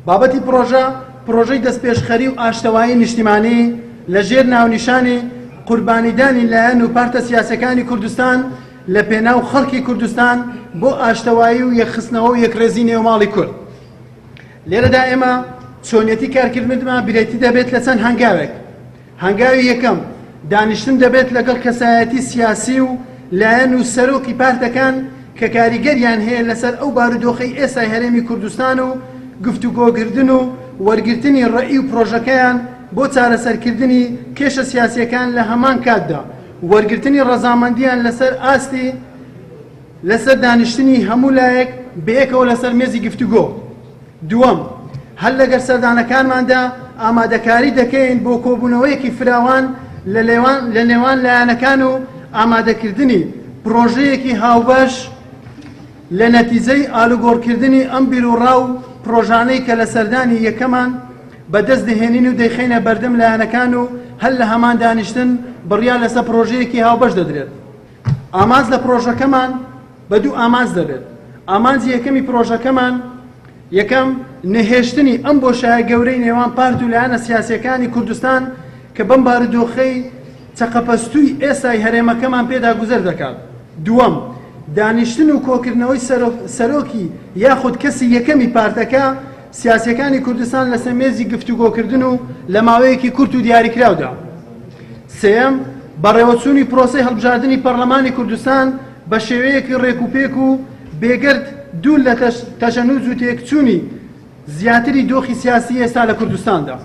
بابەتی پڕۆژە، پڕۆژەی دەستپێشخەری و ئاشتەوایی نیشتیمانی لە ژێر ناونیشانی قوربانیدانی لایەن و پارتە سیاسیەکانی کوردستان لە پێناو خەڵکی کوردستان بۆ ئاشتەوایی و یەکخستنەوە و یەکڕێزی نێو ماڵی کورد. لێرەدا ئێمە چۆنیەتی کارکردنمان برێتی دەبێت لە چەند هەنگاوێک. هەنگاوی یەکەم، دانیشتن دەبێت لەگەڵ کەسایەتی سیاسی و لایەن و سەرۆکی پارتەکان کە کاریگەریان هەیە لەسەر ئەو بارودۆخەی ئێستای هەرێمی کوردستان و گفتوگۆکردن و وەرگرتنی ڕەئی و پرۆژەکەیان بۆ چارەسەرکردنی کێشە سیاسیەکان لە هەمان کاتدا وەرگرتنی ڕەزامەندیان لەسەر ئاستی لەسەر دانیشتنی هەموو لایەک بەیەکەوە لەسەر مێزی گفتوگۆ. دووەم، هەر لەگەر سەردانەکانماندا ئامادەکاری دەکەین بۆ کۆبوونەوەیەکی فراوان لە نێوان لایەنەکان و ئامادەکردنی پڕۆژەیەکی هاوبەش لە نەتیجەی ئالوگۆڕکردنی ئەم بیروڕا و پڕۆژانەی کە لە سەردانی یەکەمان بەدەست دەهێنین و دەیخەینە بەردەم لایەنەکان و هەر لە هەمان دانیشتن بڕیار لەسەر پڕۆژەیەکی هاوبەش دەدرێت. ئامانج لە پڕۆژەکەمان بە دوو ئامانج دەبێت، ئامانجی یەکەمی پرۆژەکەمان، یەکەم، نەهێشتنی ئەم بۆشایە گەورەی نێوان پارت و لایەنە سیاسییەکانی کوردستان کە بەم بارودۆخەی چەقەپەستووی ئێستای هەرێمەکەمان پێدا گوزەر دەکات. دووەم، دانیشتن و کۆکردنەوەی سەرۆکی یاخود کەسی یەکەمی پارتەکە سیاسییەکانی کوردستان لەسەر مێزی گفتوگۆکردن و لە ماوەیەکی کورت و دیاریکراودا. سێیەم، بەڕێوەچوونی پرۆسەی هەڵبژاردنی پەڕلەمانی کوردستان بە شێوەیەکی ڕێکوپێک و بێگەرد دوور لە تەشەنوج و تێکچوونی زیاتری دۆخی سیاسی ئێستا لە کوردستاندا.